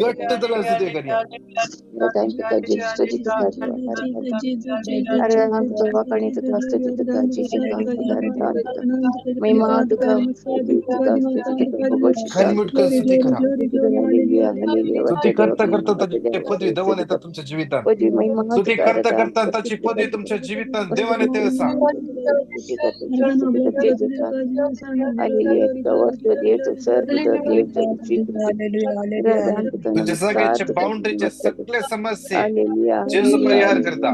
घट्ट तरा स्तुती करया. अनम्यूट कर, स्तुती करा. स्तुती करता करता त्याची पदवी देवान येतात तुमच्या जिवितात. स्तुती करता करता त्याची पदवी तुमच्या जिवितात देवाने ते सांग. तुझ्या सगळ्याचे बाउंड्रीचे सगळे समस्ये जेजू परिहार करता.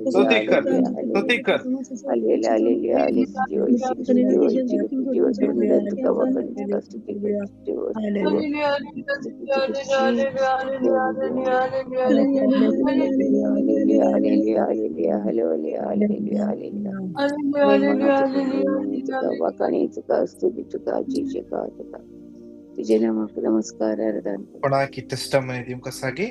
स्तुती कर, स्तुती कर. नमस्कार. कोणाकी टेस्टमनी दिवंक आसा की?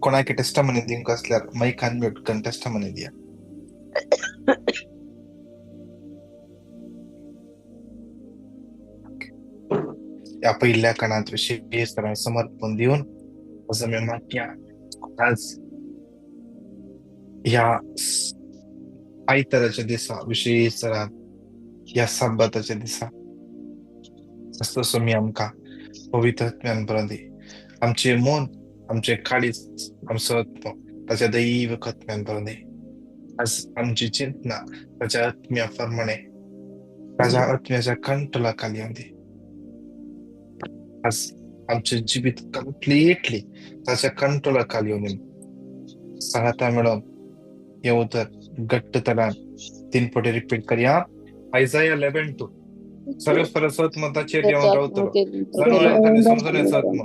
कोणाकी टेस्टमनी दिवंक आसल्यार मायक अनम्यूट करून टेस्टमनी दिया. ह्या पयल्या कणांत विशेश तरान समर्पण दिवन असो आमी मागया आज ह्या आयताराच्या दिसा, विशेश तरान ह्या सब्बाताच्या दिसा तसो आमकां पवित्र आत्म्यान बरोवन दी. आमचें मन, आमचें काळीज, आमचो आत्मो ताच्या दैव आत्म्यान बरोवन दी. आज आमची चिंतना ताच्या आत्म्या प्रमाणे ताच्या आत्म्याच्या कंट्रोला खाली येवं दी. आज आमचें जिवीत कंप्लिटली ताच्या कंट्रोला खाली येवं दी. सांगाता मेळोन हें उतर घट्ट तरान 3 पटी रिपीट करया. आयजाया 11:2. सर्वेस्पराचो आत्मो ताचेर येवन रावतलो. जनावरांनी समजण्याचो आत्मो,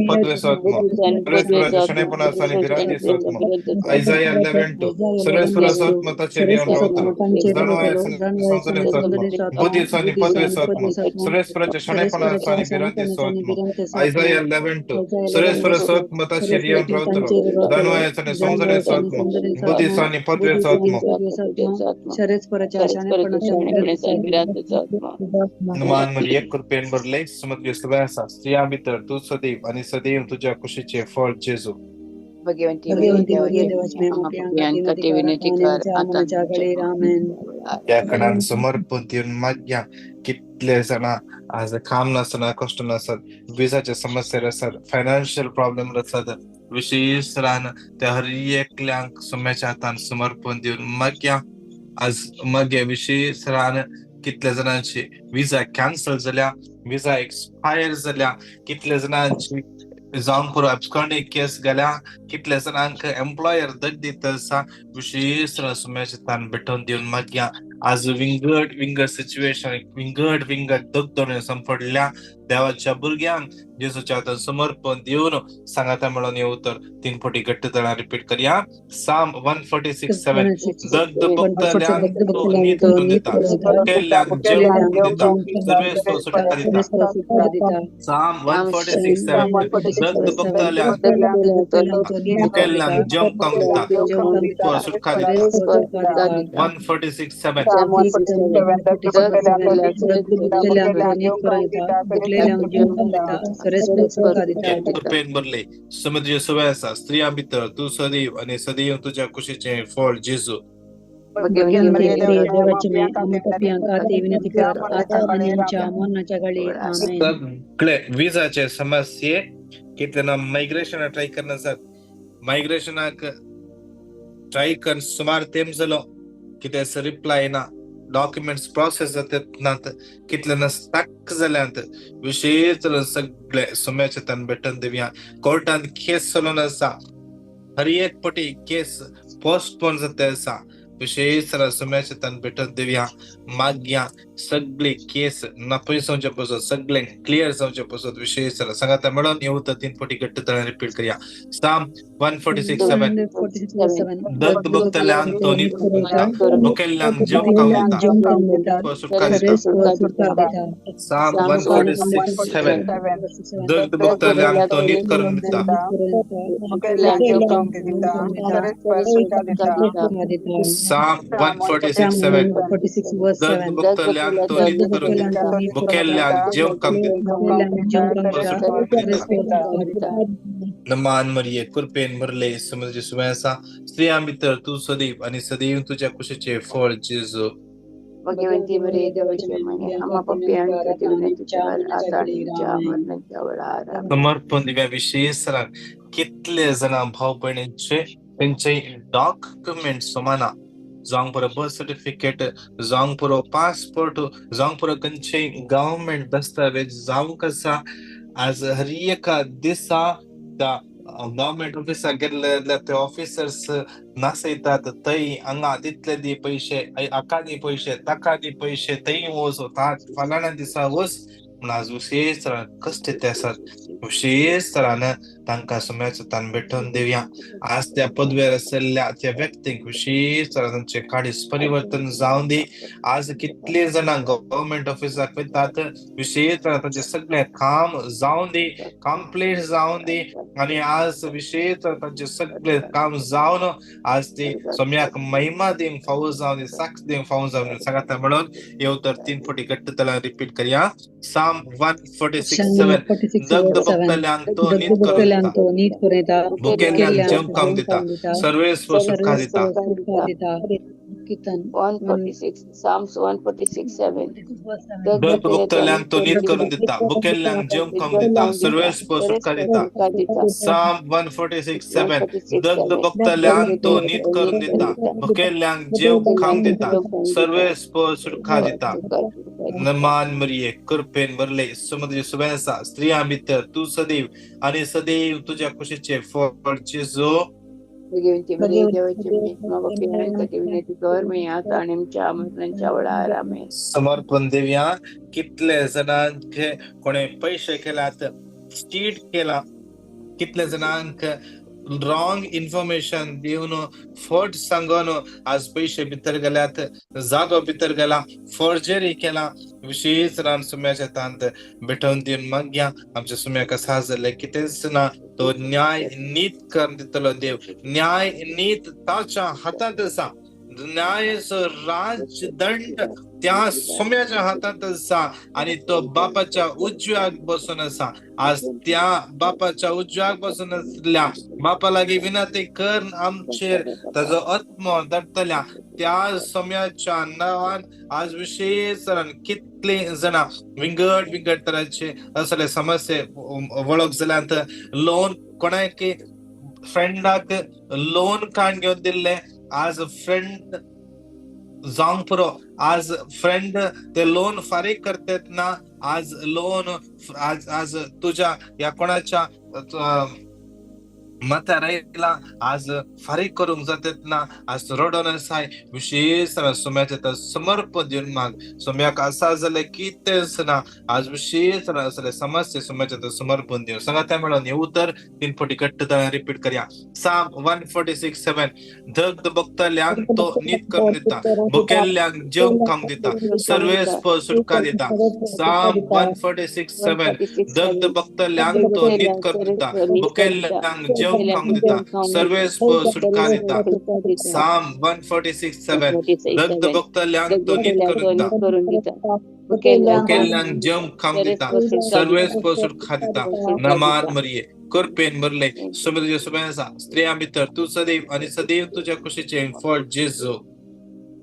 पदवेचो आत्मो, सर्वेस्पराच्या शणेपणाचो आनी भिरांतीचो आत्मो. आयजाया 11:2. सर्वेस्पराचो आत्मो ताचेर येवन रावतलो. जनावरांनी समजण्याचो आत्मो, बुद्धीचो आनी पदवेचो आत्मो, सर्वेस्पराच्या शणेपणाचो आनी भिरांतीचो आत्मो. आयजाया 11:2. सर्वेस्पराचो आत्मो ताचेर येवन रावतलो. जनावरांनी समजण्याचो आत्मो, बुद्धीचो आनी पदवेचो आत्मो. हनुमान मरिये कृपेन भरले, सुमती सदां आसा. स्त्रियां भितर तूं सदैव आनी सदैव तुज्या कुशीचें फळ जेजू. त्या कणान समर्पण दिवन मागया. कितले जाणां आज काम नासतना कश्ट नासत, विजाचे समस्या आसात, फायनान्शियल प्रॉब्लेम आसात, विशेश रान त्या हर एकल्यांक सुम्याच्या हातान समर्पण दिवन मागया. आज मागया विशेश रान कितल्या जाणांची विजा कॅन्सल जाल्या, विजा एक्सपायर जाल्या, कितल्या जाणांची जावन पुरो एब्सकॉन्डिंग केस गेल्या, कितल्या जाणांक एम्प्लॉयर दग दित आसा. विशेश सुम्याच्या हातान भेटोवन दिवन मागया. आज विंगड विंगड सिच्युएशन, विंगड विंगड दगदोणे संपडल्या देवाच्या भुरग्यांक जेजूच्या हातान समर्पण दिवन सांगाता मेळोन हें उतर 3 पटी घट्ट तरान रिपीट करया. साम 146:7. दग्ध भक्तल्यांक तो नीत करून दिता, भुकेल्ल्यांक जेवण दिता, सर्वेस्पर सुटका दिता. साम 146:7. दग्ध भक्तल्यांक भुकेल्ल्यांक जेवण दिता, सुटका दिता. 146:7. कृपेन भरले, समुद्र सवय आसा. स्त्रियां भितर तूं सदैव आनी सदैव तुज्या कुशीचें फळ जेजू. सगळे विजाचे समस्ये कितले ना मायग्रेशन ट्राय करना आसात, मायग्रेशनाक ट्राय कर सुमार तेंप जालो, कितें रिप्लाय ना, डॉक्युमेंट्स प्रोसेस जातात नात, कितले ना स्टक जाल्यात. विशेश सगळे सुम्याच्या तान भेटून दिवया. कोर्टान केस चलोवन आसा, हर एक पटी केस पोस्टपोन जाता आसा. विशेष सुम्याच्या तान भेटून दिवया. मागया सगळे केस नपय जावचे पसत, सगळे क्लियर जावचे पसत विशेष सांगाता मेळोन येऊ तर 3 फावटी घट्ट तरेन रिपीट करया. Psalm 146:7. दग्ध भोगतल्यांक तो नीत करून दिता, भुकेल्ल्यांक जेवंक खावंक दिता, सुटका दिता. Psalm 146:7. दग्ध भोगतल्यांक तो नीत करून दिता. Psalm 146:7. दग्ध भोगतल्यांक तो नीत करून दिता, भुकेल्ल्यांक जेवंक खावंक दिता, सुटका दिता. नमान मरिये कृपेन भरले समुद्राची सुवासा, स्त्रियां भितर तूं सदैव आनी सदैव तुज्या कुशीचे फळ जेजू. भगवंती मरिये देवाची माये, आम्हा पाप्यांसाठी विनंती कर, आता आणि आमच्या मरणाच्या वेळार. समर्पण दिव्या विशेष कितले जाणां भाव भयणींचे तेंचे डॉक्युमेंट समाना, जावंक पुरो बर्थ सर्टिफिकेट, जावंक पुरो पासपोर्ट, जावंक पुरो खंयचेय गव्हर्मेंट दस्तावेज जावंक आसा. आज हर एका दिसा त्या गव्हर्मेंट ऑफिसाक गेल्ले जाल्यार ते ऑफिसर्स नासयतात, थंय हांगा तितले दी पयशे, हाका दी पयशे, ताका दी पयशे, थंय वच, फलाण्या दिसा वच म्हण आज विशेश तरान कश्ट ते आसात. विशेश तरान तांकां सुम्याचो तान भेटोवन दिवया. आज त्या पदवेर आशिल्ल्या त्या व्यक्तींक विशेष तरान तांचे काडीस परिवर्तन जावं दी. आज कितले जाणां गव्हर्मेंट ऑफिसाक वयतात, विशेष तरान तांचें सगळें काम जावं दी, कंप्लीट जावं दी. आनी आज विशेष तरान तांचें सगळें काम जावन आज ती सोम्याक महिमा दिवंक फावो जावं दी, साक्ष दिवंक फावो जावं दी. सांगाता म्हणून येव तर 3 फावटी घट्ट तरान रिपीट करया. Psalm 146:7. दग्ध भोगतल्यांक तो नीत करून दिता, भुकेल्ल्यांक जेवंक खावंक दिता, सर्वेस्पर सुटका दिता. 146, Psalms 146:7. दग्ध भोगतल्यांक तो नीत करून दिता, भुकेल्ल्यांक जेवंक खावंक दिता, सर्वेस्पर सुटका दिता. Psalm 146:7. दग्ध भोगतल्यांक तो नीत करून दिता, भुकेल्ल्यांक जेवंक खावंक दिता, सर्वेस्पर सुटका दिता. नमान मरिये कृपेन भरले समुद्राची सुवासा, स्त्रियां भितर तूं सदैव आनी सदैव तुज्या कुशीचे फळ जेजू. भगवंती मरिये देवाची माये, आम्हा पाप्यांसाठी विनंती कर, आता आणि आमच्या मरणाच्या वेळार. आमेन. समर्पण दिवया. कितले जाणांक कोणे पयशे केलात, चीट केला, कितले जाणांक रॉंग इन्फॉर्मेशन दिवन फट सांगून आज पयशे भितर गेल्यात, जागो भितर गेला, फोर्जरी केला. विशेष रान सुम्याच्या तांत भेटोवन दिवन मागया. आमच्या सुम्याक आसा जाल्लें कितेंच ना, तो न्याय नीत करून दितलो देव. न्याय नीत ताच्या हातांत आसा, न्यायाचो राजदंड त्या सोम्याच्या हातांत आसा आनी तो बापाच्या उजव्याक बसून आसा. आज त्या बापाच्या उजव्याक बसून आसल्या बापा लागीं विनंती कर आमचेर ताजो आत्मो धाडटल्या त्या सोम्याच्या नांवान आज विशेष कितले जाणां विंगड विंगड तरांचे असले समस्ये वळख जाल्यात. लोन कोणाक फ्रेंडाक लोन काण घेवन दिल्ले, आज फ्रेंड जावंक पुरो, आज फ्रेंड ते लोन फारीक करतात ना, आज लोन आज आज तुज्या ह्या कोणाच्या माथ्यार आयला, आज फारीक करूंक जातात ना, आज रडोन आसाय. विशेष सोम्याचें समर्पण दिवन माग. सोम्याक आसा जाल्यार कितेंच ना, आज विशेष असले समस्या सोम्याचें समर्पण दिवन सांगा. मेळोन हे उतर 3 फावटी घट्ट रिपीट करया. Psalm 146:7. दग्ध भोगतल्यांक तो नीत करून दिता, भुकेल्ल्यांक जेवंक खावंक दिता, सर्वेस्पर सुटका दिता. Psalm 146:7. दग्ध भोगतल्यांक तो नीत करून दिता, भुकेल्ल्यांक जेवंक खावंक दिता, सर्वेस्पर सुटका दिता. Psalm 146:7. दग्ध भोगतल्यांक तो नीत करून दिता, भुकेल्ल्यांक जेवंक खावंक दिता, सर्वेस्पर सुटका दिता. नमान मरिये कृपेन भरले समुद्राचे सुवासा, स्त्रियां भितर तूं सदैव आनी सदैव तुज्या कुशीचे फळ जेजू.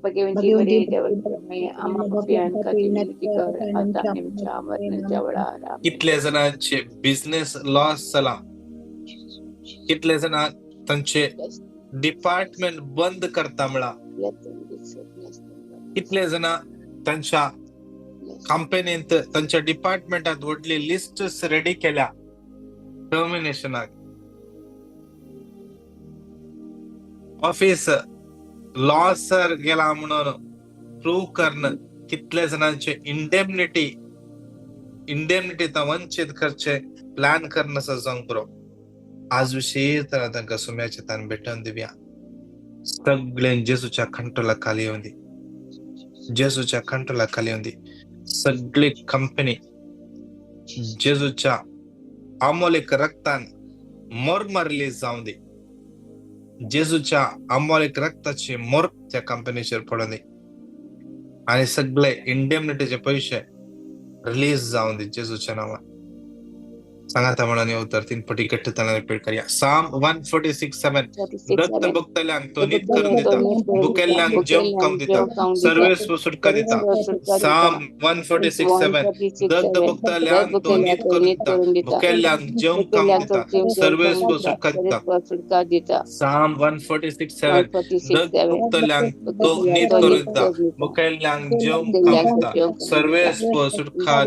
भगवंती मरिये देवाची माये, आम्हा पाप्यांसाठी विनंती कर, आता आणि आमच्या मरणाच्या वेळार. आमेन. कितले जाणांचे बिझनेस लॉस जाला, कितले जाणां तांचे डिपार्टमेंट बंद करता म्हळा, कितले जाणां तांच्या कंपनींत तांच्या डिपार्टमेंटात व्हडली लिस्ट रेडी केल्या टर्मिनेशनाक. ऑफिस लॉसर गेला म्हणून प्रूव कर्ण कितले जाणांचे इंडेमनिटी इंडेमनिटी वंचीत करचे प्लॅन करून आसा जावंक पुरो. आज विशेष तरा तांकां सुम्याचे तान भेटोवन दिवया. सगळें जेजूच्या कंट्रोला खाली येवन दी, जेजूच्या कंट्रोला खाली येवन दी. सगळी कंपनी जेजूच्या अमोलिक रक्तान मोरमारली जावं दी. जेजूच्या अमोलिक रक्ताची मोर त्या कंपनीचेर पडून दी आनी सगळे इंडेमनिटीचे पयशे रिलीज जावं दी जेजूच्या नांवान. सांगाता म्हणून येवतर 3 पटी घट्टताना रिपीट करया. साम 146:7 रक्त भोगतल्यांक तो नीत करून दिता, भुकेल्ल्यांक जेवण खावंक दिता, सर्वेस्व सुटका दिता. साम 146:7 दग्ध भोगतल्यांक तो नीत करून दिता, भुकेल्ल्यांक जेवण खावंक दिता, सर्वेस्व सुटका दिता. साम 146:7 दग्ध भोगतल्यांक तो नीत करून दिता, भुकेल्ल्यांक जेवण खावंक दिता, सर्वेस्व सुटका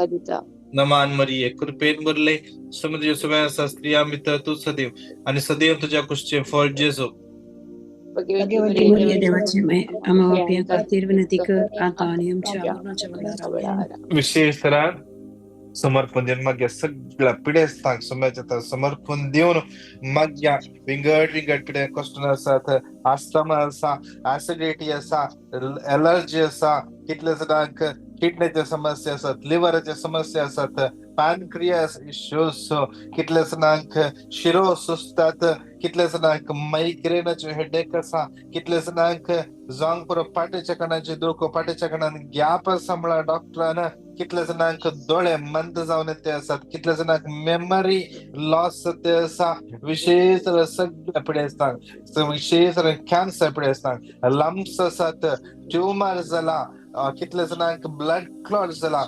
दिता. नमान मरिये, कृपेन भरले, समुद्र सुम्या आसा, स्त्रियां भितर तूं सदैव आनी सदैव तुज्या कुशीचें फळ जेजू. भगवती मरिये देवाची माय, आम्हा पाप्यां खातीर विनंती कर आता आनी आमच्या मरणाच्या वेळार. विशेष तरान समर्पण दिवन मागीर सगळ्या पिडेस्तांक सुम्याच्या समर्पण दिवन मागया. विंगड विंगड पिडे कश्ट आसात, आस्थमा आसा, ऍसिडिटी आसा, एलर्जी आसा, कितले जाणांक किडनीचे समस्या आसात, लिव्हराचे समस्या आसात, पॅनक्रियास इश्यूज, कितले जाणांक शिरो सुजतात, कितले जाणांक मायग्रेनाचे हेडेक आसा, कितले जाणांक जावंक पुरो पाटेच्या कणाचे दुखो, पाटेच्या कणान गॅप आसा म्हळ्यार डॉक्टरान, कितले जाणांक दोळे मंद जावन ते आसात, कितले जाणांक मेमरी लॉस ते आसा. विशेष सगळ्या पिडेस्तांक, विशेष कॅन्सर पिडेस्तांक, लम्स आसात, ट्युमर जाला, कितले जाणांक ब्लड क्लॉट जाला,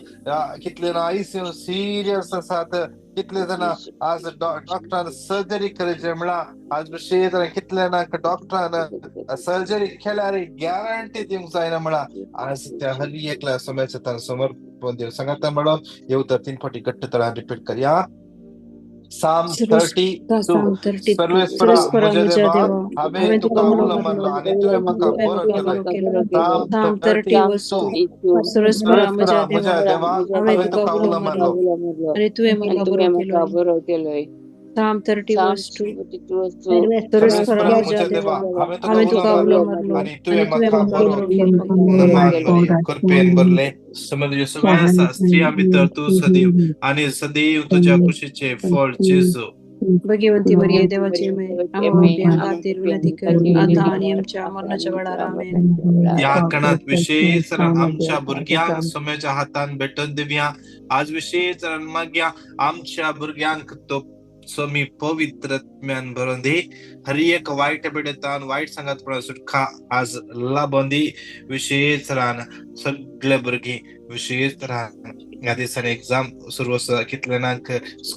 कितले जाणां आयसीयू सिरियस आसात, कितले जाणां आज डॉक्टरान सर्जरी करचे म्हळ्यार आज विशेष कितले जाणांक डॉक्टरान सर्जरी केल्यार गॅरंटी दिवंक जायना म्हळ्यार आज त्या हर एकल्या समयाच्या तान समर्पण दिवन सांगाता म्हणून येवतर 3 फावटी घट्ट तरान रिपीट करया. साम 32 सर्वेस्परा म्हज्या देवा, हांवें तुका उलो मारलो आनी तुवें म्हाका बरो केलो. साम 32 सर्वेस्परा म्हज्या देवा, हांवें तुका उलो मारलो आनी तुवें म्हाका बरो केलो. साम 32 सर्वेस्परा म्हज्या देवा, हांवें तुका उलो मारलो आनी तुवें म्हाका बरो केलो. कृपेन भरले, समुद्र सुम्या आसा, स्त्रियां भितर तूं सदैव आनी सदैव तुज्या कुशीचें फळ जेजू. भगवती मरिये देवाची माय, आम्हा पाप्यां खातीर विनंती कर आता आनी आमच्या मरणाच्या वेळार. आमेन. ह्या कणांत विशेष आमच्या भुरग्यांक सुम्याच्या हातान भेटोवन दिवया. आज विशेष मागया आमच्या भुरग्यांक तो स्वामी पवित्र आत्म्यान भरून दी. हर एक वायट पिडेतान वायट सांगात सुटका आज लाबोवन दी. विशेष रान सगळे भुरगीं विशेष रान ह्या दिसांनी एग्जाम सुरू आसा, कितले जाणांक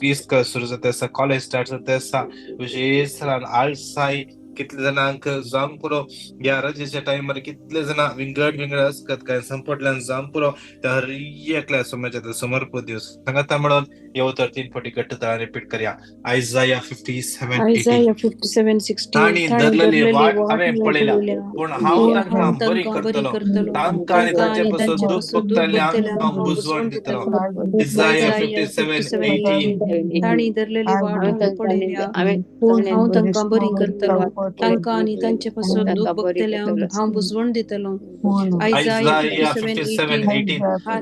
इस्कॉल सुरू जाता आसा, कॉलेज स्टार्ट जाता आसा. विशेष रान आळसाय कितले जाणांक जावंक पुरो ह्या रजेच्या टायमार कितले जाणां विंगड विंगड असकत काय संपटल्यान जावंक पुरो. त्या हर एकल्या समाजाचो समर्पण दिवस सांगाता म्हणून येवतर 3 फावटी घट्ट तरान रिपीट करया. आयजाया 57:16 तांणी धरलेली वाट हांवें पळयल्या, पूण हांव तांकां बरी करतलो, तांकां आनी तांचे पासून दूख भोगतल्यांक हांव बुजवण दितलो. आयजाया 57:18 तांणी धरलेली वाट हांवें पळयल्या, पूण हांव तांकां बरी करतलो, तांकां आनी तांचे पासून दूख भोगतल्यांक हांव बुजवण दितलो. आयजाया 57:18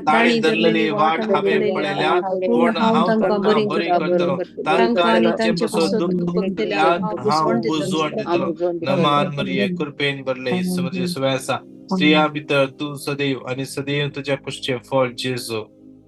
तांणी धरलेली वाट हांवें पळयल्या, पूण हांव तांकां बरी करतलो, तांकां आनी तांचे पासून दूख भोगतल्यांक हांव बुजवण दितलो. नमान मरिये, कृपेन भरले, समुद्र सुम्या आसा, स्त्रियां भितर तूं सदैव आनी सदैव तुज्या कुशीचें फळ जेजू.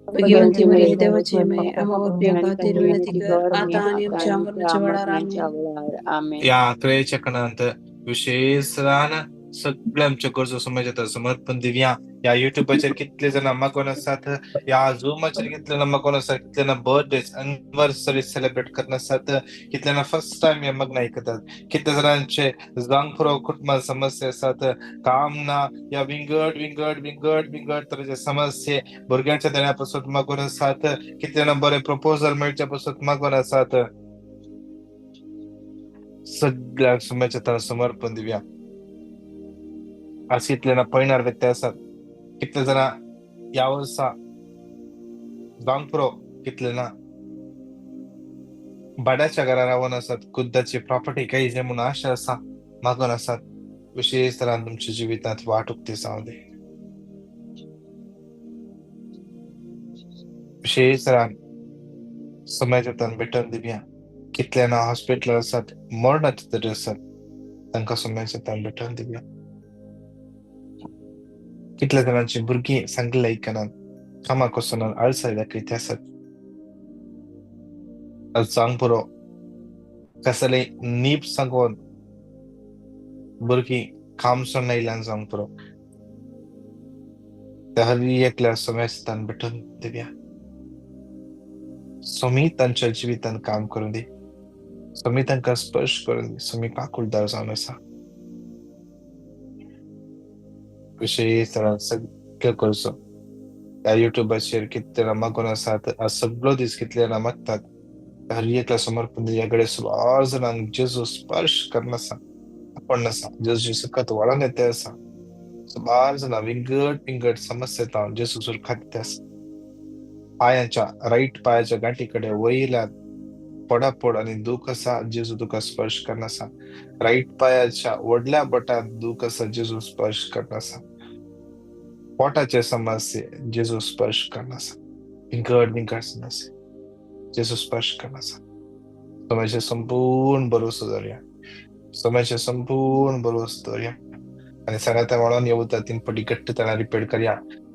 भगवती मरिये देवाची माय, आम्हा पाप्यां खातीर विनंती कर आता आनी आमच्या मरणाच्या वेळार. आमेन. ह्या क्रियेच्या कणांत विशेष रान सगळ्या आमच्या गरजो समाजात समर्पण दिवया. ह्या युट्यूबाचेर कितले जाणां मागोवन आसात, ह्या झुमाचेर कितले जाणां मागोवन आसात, कितले जाणां बर्थडे एनिवर्सरी सेलिब्रेट करना आसात, कितले जाणां फर्स्ट टायम हे मग्न आयकतात, कितले जाणांचे जावंक पुरो कुटुंबान समस्या आसात, काम ना, ह्या विंगड विंगड विंगड विंगड तरेचे समस्ये भुरग्यांच्या देण्या पासून मागोवन आसात, कितले जाणां बरे प्रपोजल मेळच्या पासून मागोवन आसात. सगळ्यांक समाजाच्या समर्पण दिवया. आज कितले जाणां पळयणार व्यक्ती आसात, कितले जाणां ह्या वर्सा जावंक पुरो, कितले ना भाड्याच्या घरा रावन आसात, खुद्दाची प्रॉपर्टी काही म्हणून आशा आसा मागून आसात. विशेष तरान तुमच्या जिवितांत वाट उक्ती जावं दी. विशेष तरान समाजांत भेटून दिवया. कितले ना हॉस्पिटल आसात, मरणाचे तरी आसात, तांकां समाजांत भेटून दिवया. कितल्या जाणांची भुरगीं सांगले आयकनात, कामाक वचनात, आळसाय दाखयत आसात. सांग पुरो कसले नीप सांगून भुरगीं काम सोडून आयल्यान सांग पुरो. त्या हर एकल्या समाजान भेटून दिवया. स्वामी तांच्या जिवितान काम करून दी, स्वामी तांकां स्पर्श करून दी, स्वामी काकुळदार जावन आसा. विशेष तरान सगळें करचो. ह्या युट्यूबाचेर कितले जाणां मागून आसात, आज सगळो दीस कितले जाणां मागतात. हर एकल्या समर्पण ह्या कडेन सुमार जाणांक जेजू स्पर्श करनासा, आपण आसा, जेजू सुखात वाडोवन येते आसा. सुमार जाणां विंगड विंगड समस्या जेजू सुरखात येते आसा. पायाच्या राईट पायाच्या गांठी कडेन वयल्या पडापड आनी दूख आसा, जेजू तुका स्पर्श करनासा. राईट पायाच्या व्हडल्या बोटात दूख आसा, जेजू स्पर्श करनासा. पोटाचे समस्ये जेजू स्पर्श करनासा. विंगड विंगड समस्ये जेजू स्पर्श करनासा. समाजाचे संपूर्ण भरोसो दवरया, समाजाचे संपूर्ण भरोसो दवरया आनी सगळ्या वाळोन येवता तीन पटी घट्ट ताणा रिपीट करया.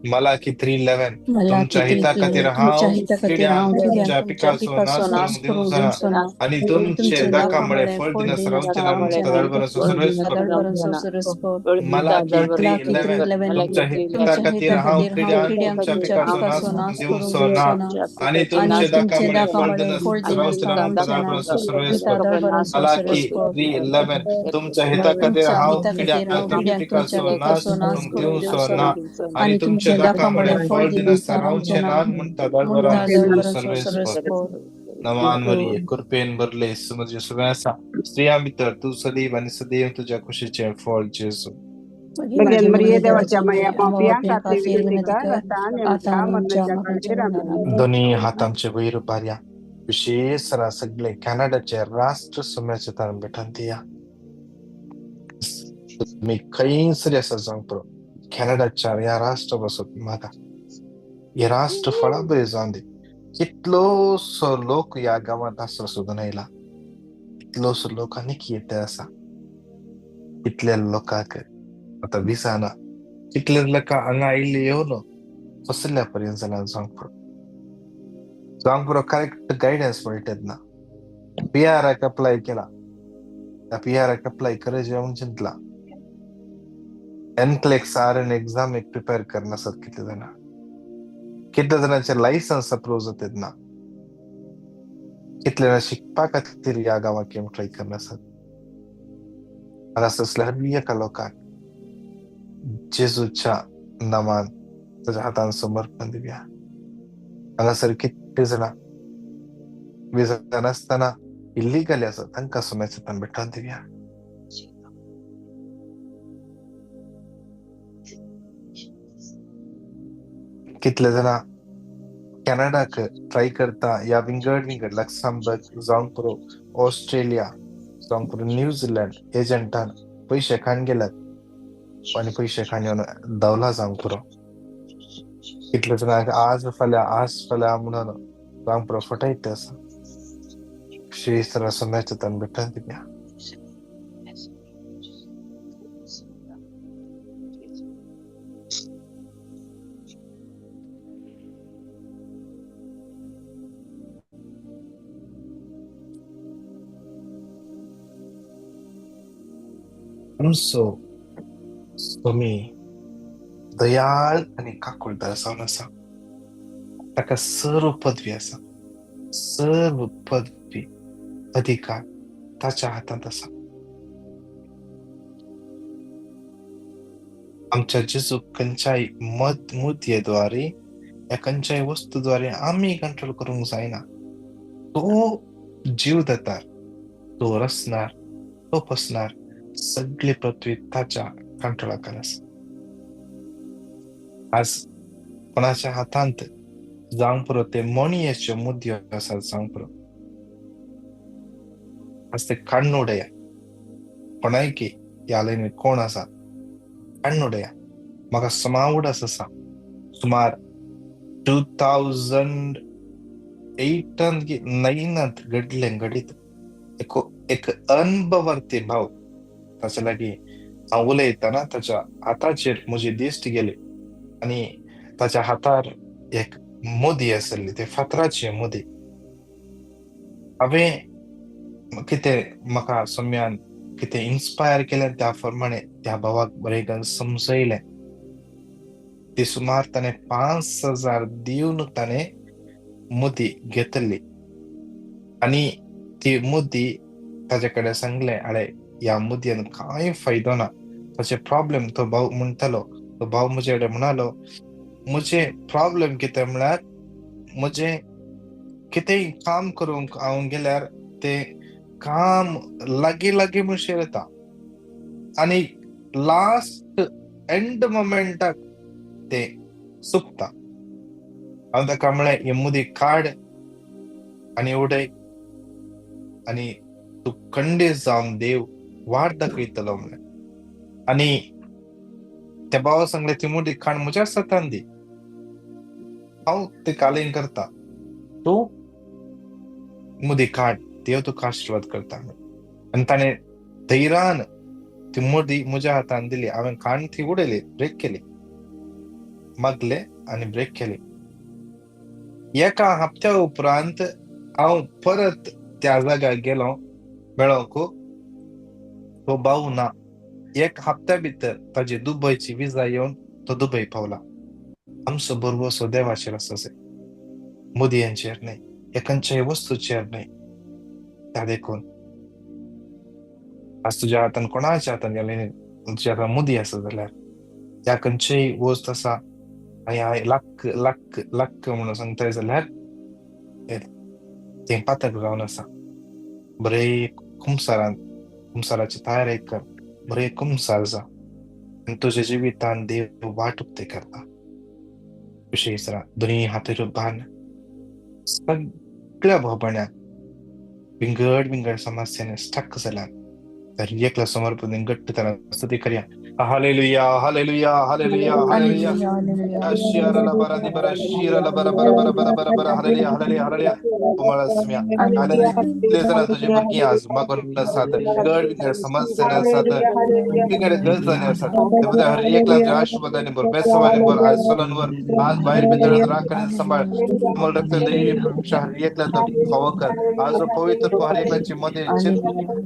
मलाकी 3:11 तुमच्या हिता खातीर हांव किड्यांक तुमच्या पिकाचो नाश करूंक दिवचो ना आनी तुमचे दाकामुळे फळ दिनासतना रावचें ना म्हूण सदांभर सुरवेस करूं. मलाकी 3:11 तुमच्या हिता खातीर हांव किड्यांक तुमच्या पिकाचो नाश करूंक दिवचो ना आनी तुमचे दाकामुळे फळ दिनासतना रावचें ना म्हूण सदांभर सुरवेस करूं. मलाकी 3:11 तुमच्या हिता खातीर हांव किड्यांक तुमच्या पिकाचो नाश करूंक दिवचो ना आनी तुमचे दाकामुळे फळ दिनासतना रावचें ना म्हूण सदांभर सुरवेस करूं. नवान मरिये, कृपेन भरले समज सगळें आसा, स्त्रियां भितर तूं सदैव आनी सदैव तुज्या कुशीचें फळ जेजू. दोनी हात आमचे वयर उबारया. विशेष सगळे कॅनडाचे राष्ट्र समाजाचे तारण भेटून दिया. तुमी खंयसरी आसा जावंक पुरो, कॅनडाच्या ह्या राष्ट्र बसत म्हाका हे राष्ट्र फळां बरी जावन दी. कितलोसो लोक ह्या गांवांत आसरो सोदून आयला, कितलोसो लोक आनीक येते आसा. कितल्या लोकांक आतां विसा ना, कितले लोक हांगा आयिल्ले येवन फसल्या पर्यंत जाल्यार जावंक पुरो. जावंक पुरो करेक्ट गायडन्स मेळटा ना. पीआराक अप्लाय केला, त्या पीआराक अप्लाय करायचें म्हणून चिंतला. एनक्लेक्स आर एन एक्झाम एक प्रिपेर करनासत कितले जाणां, कितल्या जाणांचे लायसन्स अप्रूव जातात ना, कितले जाणां शिकपा खातीर ह्या गांवाक येवन ट्राय करनासत. हांगासर हर एका लोकांक जेजूच्या नांवान ताच्या हातान समर्पण दिवया. हांगासर कितले जाणां विजा नासतना इल्लिगली आसा तांकां समाजाच्या हातान भेटोवन दिवया. कितले जाणां कॅनडाक ट्राय करता या विंगड विंगड लक्समबर्ग जावंक पुरो, ऑस्ट्रेलिया जावंक पुरो, न्यूझीलंड एजंटान पयशे खाण गेल्यात आनी पयशे खाण येवन धांवला जावंक पुरो. कितले जाणांक आज फाल्यां आज फाल्यां म्हणून जावंक पुरो फटयत आसा. श्री सरा समाजाच्या हातान भेटून दिवया. आमचो स्वामी दयाळ आनी काकुळदार जावन आसा. ताका सर्व पदवी आसा, सर्व पदवी अधिकार ताच्या हातांत आसा. आमच्या जेजू खंयच्याय मत मुदयेद्वारे या खंयच्याय वस्तूद्वारे आमी कंट्रोल करूंक जायना. तो जीव दातार, तो रचणार, तो पोसणार, सगळी पृथ्वी ताच्या कंट्रोलाखाल आसा. आज कोणाच्या हातांत जावंक पुरो ते मणयेच्यो मुदयो आसात जावंक पुरो, आज ते काडून उडया. कोणायकी ह्या लायनीर कोण आसा काडून उडया. म्हाका समावड आसा सुमार 2008 9 घडलें घडीत एक अनभवर्ती भाव ताच्या लागीं हांव उलयतना ताच्या हाताचेर म्हजी दिश्ट गेली आनी ताच्या हातार एक मुदी आसली, ते फातराची मुदी. हांवें कितें म्हाका सम्यान कितें इन्स्पायर केलें त्या प्रमाणे त्या भावाक बरें समजयलें. ती सुमार ताणें 5,000 दिवन ताणें मुदी घेतली आनी ती मुदी ताजे कडेन सांगलें, आरे ह्या मुदयेन कांय फायदो ना, ताचे प्रॉब्लेम. तो भाव म्हणटालो, तो भाव म्हजे कडेन म्हणालो, म्हजें प्रॉब्लेम कितें म्हळ्यार म्हजें कितेंय काम करूंक हांव गेल्यार तें काम लागीं लागीं म्हणशेर येता आनी लास्ट एंड मोमेंटाक तें सुकता. हांव ताका म्हळें, ही मुदी काड आनी उडय आनी तूं खंडीत जावन देव वाट दाखयतलो म्हणलें. आनी त्या भावा सांगलें, ती मुदी काड म्हज्याच हातान दी, हांव ते कालें करता, तूं मुदी काड, देव तुका आशिर्वाद करता. आनी ताणें धैर्यान ती मुदी म्हज्या हातान दिली. हांवें काडून ती उडयली, ब्रेक केली, मागले आनी ब्रेक केली. एका हप्त्या उपरांत हांव परत त्या जाग्यार गेलो मेळोंक, तो भाव ना. एक हप्त्या भितर ताजी दुबयची विजा येवन तो दुबय पावला. आमचो भरवसो देवाचेर आसा, मुदयांचेर न्हय, एकांच्याय वस्तूचेर न्हय. त्या देखून आज तुज्या हातान कोणाच्या हातान गेले, तुज्या हातान मुदी आसा जाल्यार त्या खंयचीय वस्त आसा आनी लाख लाख लाख म्हणून सांगताय जाल्यार तें पातक जावन आसा. बरें कुमसारान कुमसाराची तयारी कर, बरें कुमसार जा आनी तुज्या जिवितान देव वाट उक्ती करता. विशेश दोनी हातीर बांद सगळ्या भोवपण्याक विंगड विंगड समस्यांनी स्टक जाल्यार तर एकला समर्पण घट्ट तारा स्तुती करया. Hallelujah hallelujah hallelujah hallelujah. Shirala बरा दी बरा शिराला बरा बरा बरा बरा बरा बरा. Hallelujah hallelujah hallelujah. तुम्हाला स्म्या हालेलुया. जण तुझी भुरगीं आज मागून आसात, विंगड विंगड समस्यांनी आसात, विंगड गरजांनी आसात. हर एकला आशीर्वादाने भर, बेसवाने भर, आज सोलनवर आज भायर भितर राखणे सांबाळ. तुम्हाला रक्त दैवी हर एकला फावो कर. आज पवित्र हर एकलाची मध्ये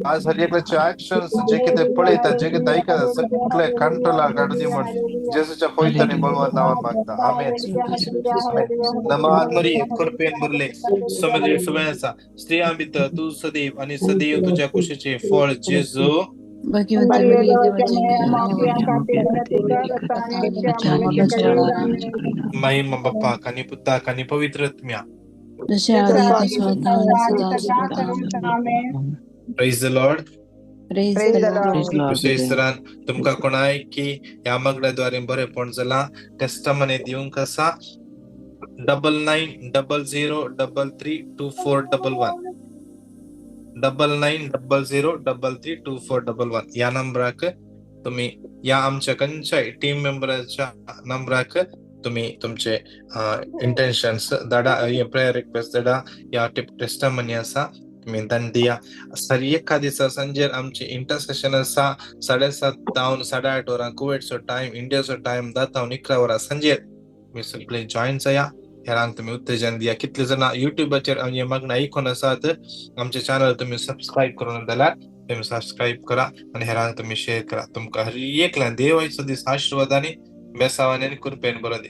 आज हर एकलाचे ऍक्शन्स जे कितें पळयता, जे कितें ऐकता सगळे कंट्रोलार काडून दी म्हण जेसूच्या पवित्र आनी बळवंत नांवान मागता. आमेन. आमेन. नमाज मरिये, कृपेन भरले, समुद्री सुवेसा, स्त्रियां भितर तूं सदैव आणि सदैव तुझ्या कुशीचे फळ जेजू. महिमा बाप्पाक आणि पुताक आणि पवित्र आत्म्या. Praise the Lord. विशेषरान तुमकां कोणाय की ह्या मागण्या बरेंपण जालां, टेस्टमनी दिवंक आसा 9900 33 2411 9900 33 2411 ह्या नंबराक तुम्ही या आमच्या खंयच्याय टीम मेंबराच्या नंबराक तुम्ही तुमचे इंटेन्शन्स धाडा, प्रेयर रिक्वेस्ट धाडा, या टेस्टमनी आसा तुम्ही दिया. सर एका दिसा सांजेर आमची इंटरसेशन आसा 7:30 जावन 8:30 वरां कुवेटचो टायम, इंडियाचो टायम 10 जावन 11 वरां सांजेर तुमी सगळे जॉईन जाया. हेरांक तुमी उत्तेजन दिया. कितले जाणां युट्यूबाचेर आमचे मागणें आयकून आसात, आमचे चॅनल तुमी सबस्क्रायब करून जाल्यार तुमी सबस्क्रायब करा आनी हेरांक तुमी शेअर करा. तुमकां हर एकल्यान देवाचो दीस आशिर्वादांनी, बेसावांनी आनी कृपेन बरो दी.